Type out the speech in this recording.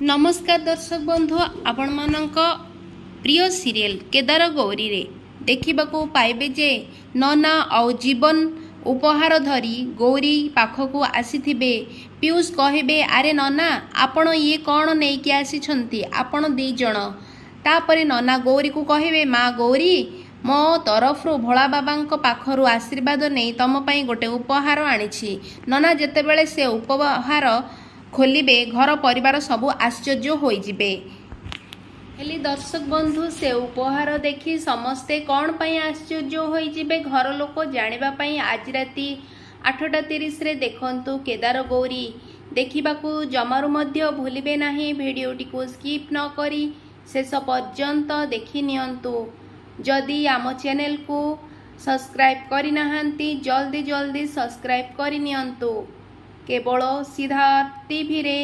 ନମସ୍କାର ଦର୍ଶକ ବନ୍ଧୁ, ଆପଣମାନଙ୍କ ପ୍ରିୟ ସିରିଏଲ କେଦାର ଗୌରୀରେ ଦେଖିବାକୁ ପାଇବେ ଯେ ନନା ଆଉ ଜୀବନ ଉପହାର ଧରି ଗୌରୀ ପାଖକୁ ଆସିଥିବେ। ପିୟୁଷ କହିବେ, ଆରେ ନନା, ଆପଣ ଇଏ କ'ଣ ନେଇକି ଆସିଛନ୍ତି ଆପଣ ଦୁଇ ଜଣ? ତାପରେ ନନା ଗୌରୀକୁ କହିବେ, ମା ଗୌରୀ, ମୋ ତରଫରୁ ଭୋଳା ବାବାଙ୍କ ପାଖରୁ ଆଶୀର୍ବାଦ ନେଇ ତମ ପାଇଁ ଗୋଟେ ଉପହାର ଆଣିଛି। ନନା ଯେତେବେଳେ ସେ ଉପହାର ଖୋଲିବେ, ଘର ପରିବାର ସବୁ ଆଶ୍ଚର୍ଯ୍ୟ ହୋଇଯିବେ। ହେଲେ ଦର୍ଶକ ବନ୍ଧୁ, ସେ ଉପହାର ଦେଖି ସମସ୍ତେ କ'ଣ ପାଇଁ ଆଶ୍ଚର୍ଯ୍ୟ ହୋଇଯିବେ ଘର ଲୋକ, ଜାଣିବା ପାଇଁ ଆଜି ରାତି 8:30ରେ ଦେଖନ୍ତୁ କେଦାର ଗୌରୀ। ଦେଖିବାକୁ ଜମାରୁ ମଧ୍ୟ ଭୁଲିବେ ନାହିଁ। ଭିଡ଼ିଓଟିକୁ ସ୍କିପ୍ ନ କରି ଶେଷ ପର୍ଯ୍ୟନ୍ତ ଦେଖି ନିଅନ୍ତୁ। ଯଦି ଆମ ଚ୍ୟାନେଲକୁ ସବସ୍କ୍ରାଇବ୍ କରିନାହାନ୍ତି, ଜଲ୍ଦି ଜଲ୍ଦି ସବସ୍କ୍ରାଇବ୍ କରିନିଅନ୍ତୁ, କେବଳ ସିଦ୍ଧାର୍ଥ ଟିଭିରେ।